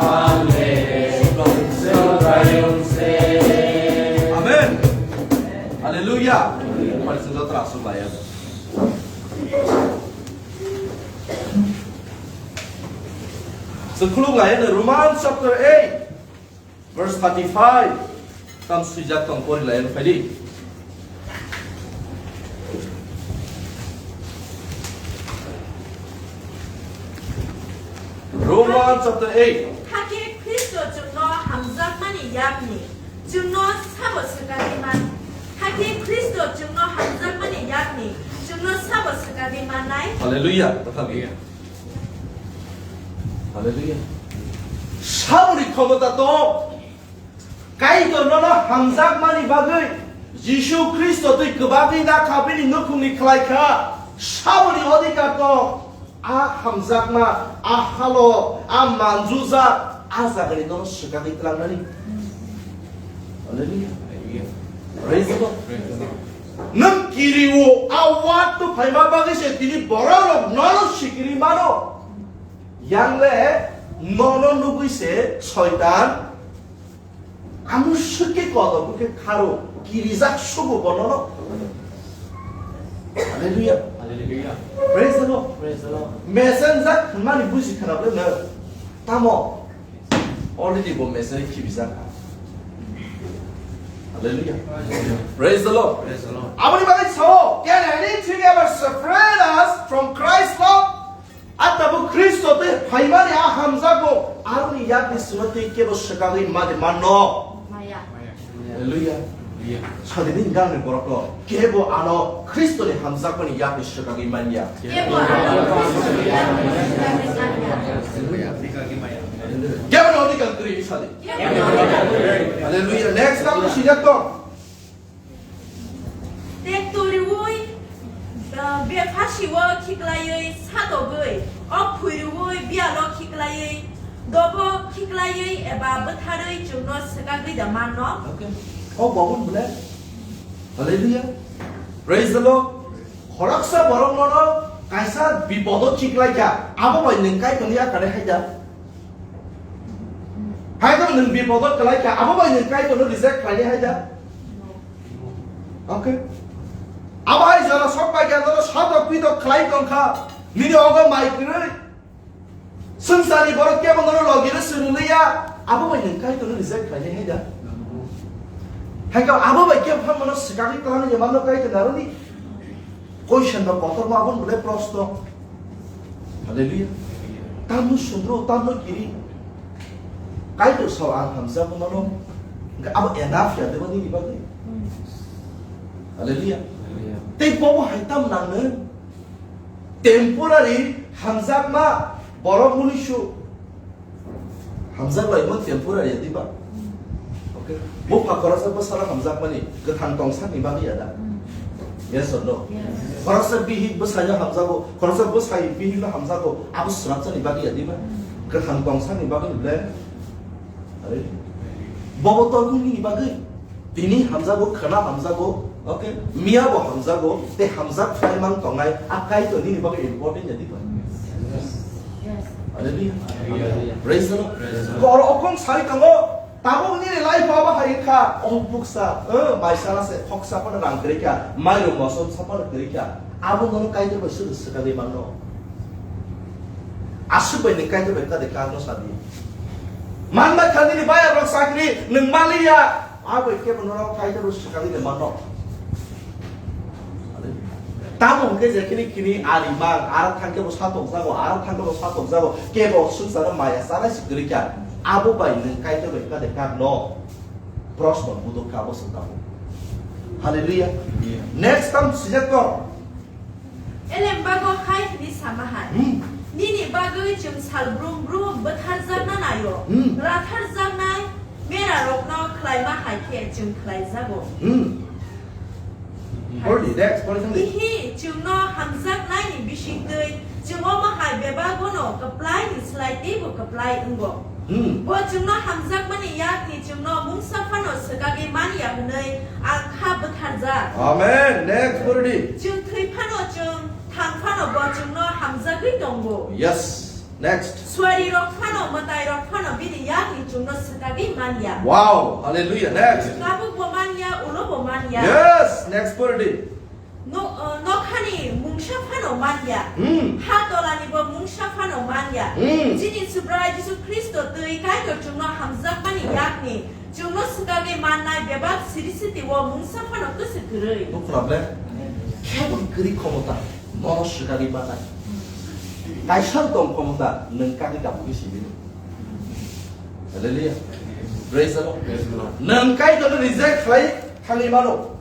Hallelujah. Amen. Hallelujah. Mari sendo terasuk layan. Sekhuluk layan Romans chapter eight. Verse thirty-five. Tam swijak tong pori lai phai di. Roman chapter eight. Hakhe Khristo chwngno hamjakmani yakni chwngno sabo swkagwi man. Hakhe Khristo chwngno hamjakmani yakni chwngno sabo swkagwi mannai. Hallelujah. Hallelujah. Saboni khomota tong. Kaitor nono hamjakmani bagwi Jisu Khristo twi kwbangwi nakha bini nukhungni khlai kha. Saboni odhikar tong. A hamjakma, a halo, a manjujak, a jagani nono swkagwi tlangnani. Hallelujah. Praise the Lord. Nwng kiri-o a watwi phaima bagwi se tini bororok nono sikiri mano. Yang le nono nugwi se Soitan amo swkhe kotor bukhe kharo kirijak sugo bo nono. Hallelujah. Hallelujah. Praise the Lord. Praise the Lord. Messenger hwnmani buji khna bwle no. Tamo already bo messenger khibijak. Hallelujah. Praise the Lord. Praise the Lord. Aboni bagwi sao, can anything ever separate us from Christ's love? A tabuk Khristo tei phaimani a hamjakmung aroni yakni sima tei kebo swkagwi madi manno. Hallelujah. Hallelujah. Sadini gangni borokno kebo ano Khristoni hamjakmani yakni swkagwi manya. Kebo no odikar kwrwi sadi. Hallelujah. Next, ang sijak tong. Tek toriwi, uh, bephasio khiklaiwi satogwi, ok phuirwi biyalo khiklaiwi, dobo khiklaiwi eba bwtharwi chwngno swkagwi da manno. Okay. Oh, Babu bole. Hallelujah. Praise the Lord. Khoroksa borok nono kaisa bipodo khiklaikha, abo bai nwng Kaitorni yakare haida. Haida nwng bipodo kwlaikha, abo bai nwng Kaitorno reject khlainai haida. Okay. Abo hai jora sok bai kha, nono sotok pitok khlai tongkha. Nini ogo mai kwrwi. Swngcharni borok kebo nono logino swrwngya. Abo bai nwng Kaitorno reject khlainai haida. Haikhe abo bai kebo phan mano swkagwi kwlano ya mano Kaitor naroni. Question ba kotor ma abon bole prosto. Hallelujah. Tamno sundro, tamno kiri. Kaitor sao ang hamjago mano. Hwnkhe abo enough ya deba nini bagwi. Hallelujah. Hallelujah. Tei bobo hai tam nangno. Temporary hamjakma borok munuisu. Hamjak laimon temporary ya diba? Okay. Bupha khoroksa bwsano hamjakmani kwthang tongsakni bagwi ya da? Yes or no? Yes. Khoroksa bihik bwsaino hamjago, khoroksa bwsai bihikno hamjago, abo swrapsani bagwi ya diba? Kwthang tongsakni bagwi ble? Are? Bobo tongmungni bagwi? Tini hamjago, khwna hamjago, okay? Miya bo hamjago, tei hamjak khlai mang tongnai, a Kaitor nini bagwi important ya diba? Yes. Hallelujah. Hallelujah. Praise the Lord. Praise the Lord. Oro okong sai tongo, tabuk nini life o abo hai kha, oh buksa, eh, mai sala se, khoksa phano rang kwrwi kha, mairum mosom sa phano kwrwi kha, abo nono Kaitor bai sudu swkagwi manno. Aswk bai ni Kaitor bai kade kar no sadi. Man bai kha nini bayar rok chakri, nwng maliya, Abo kebo norok Kaitor swkagwi de manno. Tamo hwnkhe je kini kini ari mang, aro thangkhe bo satok jago, aro thangkhe bo satok jago, kebo swngcharo maya chanai se kwrwi kha. Abo bai nwng Kaitor bai kade kar no? Proshno budok kha abo swng tamo. Hallelujah. Hallelujah. Next tam sijak kok. Elembago hai hwnwi sama hai, Hmm. Nini bagwi chwng sal brum brum bwtharjakna naio, Hmm. ratharjaknai merarokno khlaima hai khe chwng khlaijago. Hmm. Pori, next, pori thangdi. Ihi chwngno hamjaknaini bisingtwi chwng omo hai bebagono kwplaini slai teibo kwplai wngo. Hmm. Bo chwngno hamjakmani yakni chwngno mungsa phano swkagwi man ya hwnwi ang kha bwtharjak. Amen. Next, pori di. Chwng thwi phano chwng thang phano bo chwngno hamjagwi tongo. Yes. Next. Suari rok phano, mwtai rok phano bini yakni chwngno swkagwi man ya. Wow. Hallelujah. Next. Tabuk bo man ya, ulo bo man ya. Yes. Next, pori di. No-, uh, nokhani mungsa phano man ya. Hmm. Ha tolani bo mungsa phano man ya. Hmm. Chini Subrai Jisu Khristo twi Kaitor chwngno hamjakmani yakni chwngno swkagwi mannai bebak siri siti o mungsa phano kwswk kwrwi. No problem. Khe bo kwrwi khomota nono swkagwi mannai. Kaisa tong khomota nwng kagwi kabugwi simi. Hallelujah. Praise the Lord. Praise the Lord. Nwng Kaitorno reject khlai thangwi mano.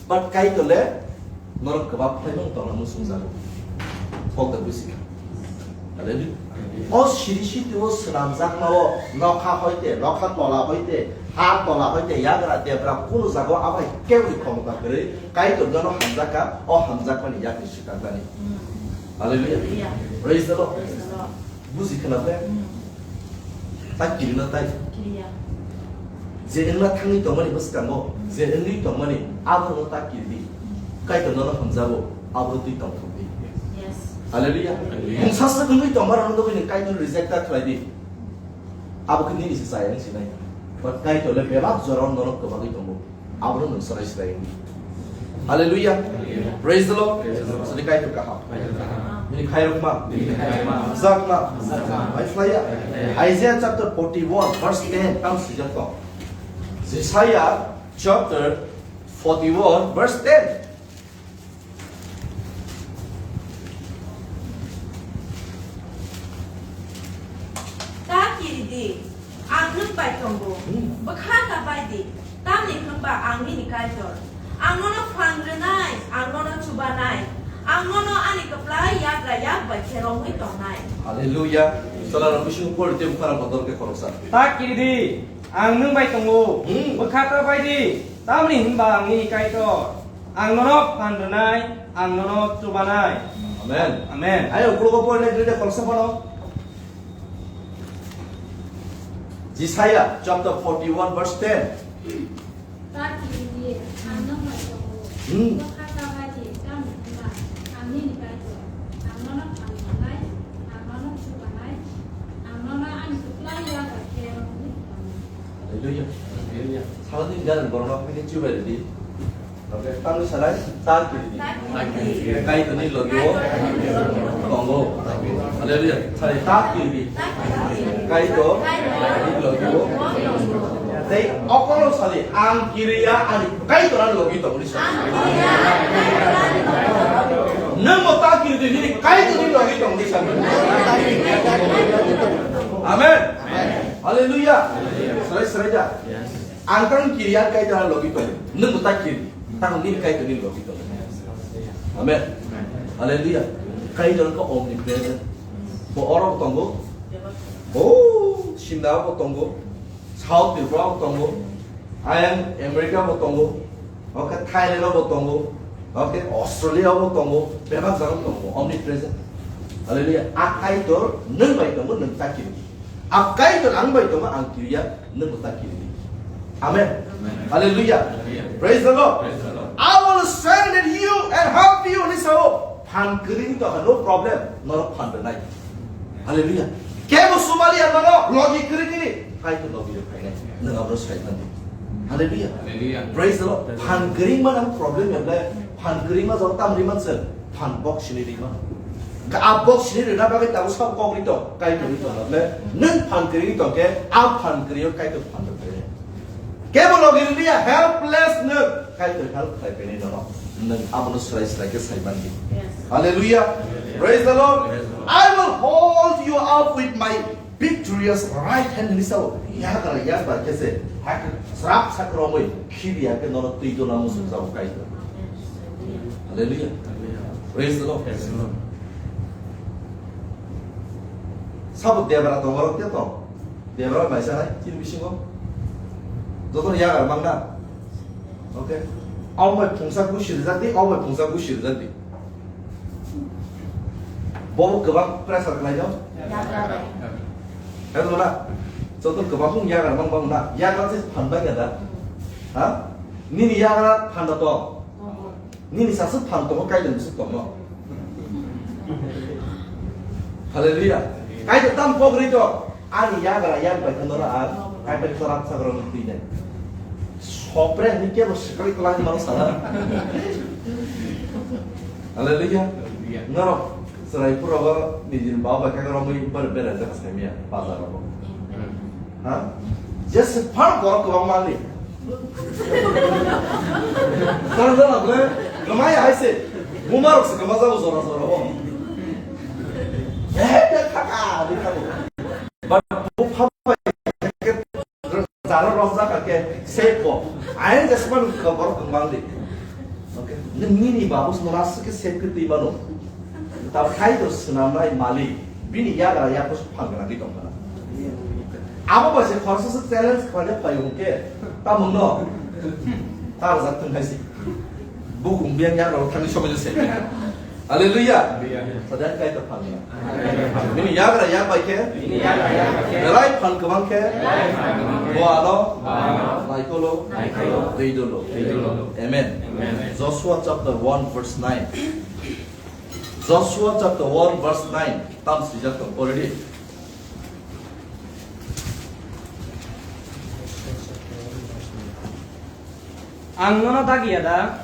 But Kaitor le norok kwbang phaimung tongna muchungjago. Pokda busi kha. Hallelujah. O siri siti o swnamjakma o nokha hoite, nokha tola hoite, ha tola hoite, yagra debra kunu jaga o abai kebri khomota kwrwi Kaitor nono hamjakha, o hamjakmani yakni swkaknani. Hallelujah. Hallelujah. Praise the Lord. Praise the Lord. Buji khna ble? Hmm. Ta kirino tai. Kiriya. Je wngna thangwi tongmani bwskango, Hmm. je wngwi tongmani, abono ta kiridi. Hmm. Kaitor nono hamjago, abono twi tongthokdi. Yes. Hallelujah. Hallelujah. Mungsa swk wngwi tongma rokno dogwi nwng Kaitor reject ta khlaidi. Abo khe nini se chaya wng sinai. But Kaitor le bebak jorao nono kwbagwi tongo. Abono nwng swrai swrai wngdi. Hallelujah. Hallelujah. Praise the Lord. Praise the Lord. Sadi Kaitor kaham. Kaitor kaham. Bini khairokma. Bini khairokma. Hamjakma. Hamjakma. Mai phlaiya. Mai phlaiya. Isaiah chapter forty-one verse ten tamo swijak tong. Isaiah chapter forty-one verse ten. Ta kiri di, ang nwng bai tongo. Hmm. Bwkha ta bai di, ta Ani hwnba ang nini Kaitor. Ang nono phan rwnai, ang nono chubanai. Ang nono ani kwplai yagra yak bai khe romwi tongnai. Hallelujah. Chwla rok bisingo pori tei bukhara bodol khe khoroksa. Ta kiri di, ang nwng bai tongo. Hmm. Bwkha ta bai di, tamni hwnba ang nini Kaitor. Ang nono phan rwnai, ang nono chubanai. Amen. Amen. Ayo, uklogo porinai kiri de khoroksa phano. Jisaiah chapter forty-one verse ten. Ta kiri di, ang nwng bai tongo. Hmm. Bwkha ta bai di, tamni hwnba ang nini Kaitor. Ang nono phan rwnai, ang nono chubanai, ang nono ani kwplai yagra khe romwi tongnai. Hallelujah. Hallelujah. Salani ganan borok no hwnwi chubai rwdi. Oke, tamni salai, ta kiri di. Ta kiri di. Kaitorni logi o tongo. Hallelujah. Salai, ta kiri di. Kaitor ni logi o. Tei okolo salai, ang kiriya ani Kaitor ani logi tongo ni salai. Nwng bo ta kiri di, nini Kaitor ni logi tongo ni salai. Amen. Hallelujah. Serai, serai ja. Ang tang kiri, ang Kaitor logi tong. Nwng bo ta kiri. Tang nini Kaitor nini logi tong. Amen. Hallelujah. Kaitor ko omnipresent. Bo oro bo tongo. Oh, Simla bo tongo. South Tripura bo tongo. Ayang America bo tongo. Oke, Thailand bo tongo. Oke, Australia bo tongo. Bebak jaga bo tongo. Omnipresent. Hallelujah. A Kaitor nwng bai tongo, nwng ta kiri. A Kaitor ang bai tongo, ang kiriya, nwng bo ta kiri di. Amen. Amen. Hallelujah. Hallelujah. Praise the Lord. Praise the Lord. I will strengthen you and help you, hwnwi sao. Phan kwrwi wngwi tongkha, no problem. Norok phan rwnai. Hallelujah. Kebo sumali ya mano, logi kwrwi kwrwi. Kaitor logi rw phainai. Nwng abo sai mani. Hallelujah. Hallelujah. Praise the Lord. Praise the Lord. Phan kwrwi mano problem ya ble. Phan kwrwi ma jabo tam ri man se. Phan bok sini ri mano. Ka a bok sini rina bagwi tabuk sabo kok ri tong, Kaitor ri tong le. Nwng phan kwrwi tong khe, a phan kwrwi o Kaitor phan rw khe. Kebo logi rwliya, helpless nwng, Kaitor help khlai khe nono. Nwng abono swrai swrai khe sai man di. Yes. Hallelujah. Praise the Lord. Praise the Lord. I will hold you up with my victorious right hand, hwnwi sao. Yagra yak bai khe se, hak srap sak romwi, khibi ya khe nono twi dona musuk sao Kaitor. Hallelujah. Praise the Lord. Praise the Lord. Sabo debra tong, oro te tong. Debra mai sanai, chini bisingo. Joto ni yagra mang na. Okay. Au mai phungsa gusi rijak di, au mai phungsa gusi rijak di. Bo kwbang pressure khlai no? Yagra bai. Hel mana? Joto kwbang phung yagra mang bang na. Yagra se phan bang ya da. Ha? Nini yagra phan da to. Nini sasuk phan tongo, Kaitor ni suk tongo. Hallelujah. Kaitor tam pok ri to. Ani yagra yak bai kheno ra ang. Kaitor ni sorak sagra ni twi nai. Sopre ni kebo sikri klang mano sala. Hallelujah. Norok serai pura ba nijin baba khe romwi bar bera jak sai miya bazar ro. Ha? Jese phar borok kwbang manli. Jara jara ble, kwmai hai se. Buma rok se kwma jago jora jora bo. Eh, de thaka, de thaka. But bu pha pa ke jara rok jaka ke se ko. Ai jese man ka borok kwbang li. Okay. Nini babu sno ras ke se ke twi mano. Ta khai to swnamnai malik, bini yagra yakos phalgana di tongkha. Abo bai se khoroksa se challenge khlaina phai hwnkhe, tamung no? Tarjak thung hai se. Bukhung biyang yagra thangni somai se. Hallelujah. Hallelujah. Sadan kai to phalgana. Bini yagra yak bai khe, bini yagra yak bai khe, belai phal kwbang khe, belai phal kwbang khe, bo ano, bo ano, naikolo, naikolo, twi dolo. Twi dolo. Amen. Amen. Joshua chapter one verse nine. Joshua chapter one verse nine, tam swijak tong, pori di. Ang nono dagiya da,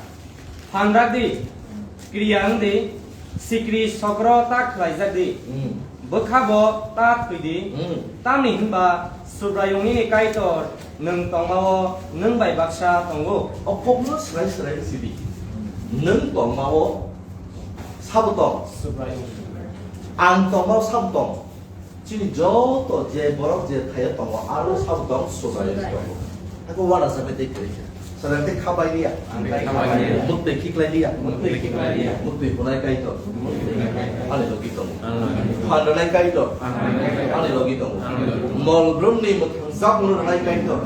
phan rak di, kriya wng di, sikri sokro ta khlaijak di, hmm, bwkha bo ta thwi di, hmm, tamni hwnba Subraiyung nini Kaitor nwng tongma-o nwng bai baksa tongo. O kokno swrai swrai sidi. Nwng tongma-o sabo tong. Subraiyung. Ang tongma-o sabo tong. Chini joto je borok je thaio tongo, aro sabo tong Subraiyung tongo. Ako wara sabai tei kwrwi kha. Sadang tei khabai liya. Ang tei khabai liya. Muktwi khiklai liya. Muktwi khiklai liya. Muktwi hwnai Kaitor. Ani logi tongo. Phan rwnai Kaitor. Ani logi tongo. Mol brumni mwthang jak mano rwnai Kaitor.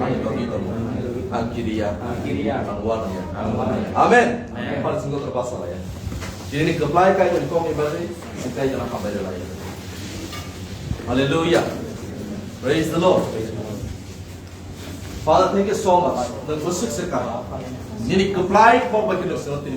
Ani logi tongo. Ang kiriya. Ang kiriya. Ang wanaya. Ang wanaya. Amen. Amen. Phan singko terpaksa laya. Chini kwplai Kaitor kok ni bagwi, Kaitor hambai rwnai. Hallelujah. Praise the Lord. Father, thank you so much. Nwng bwswk se kaham. Nini kwplai kok bai khe nwng sino tini.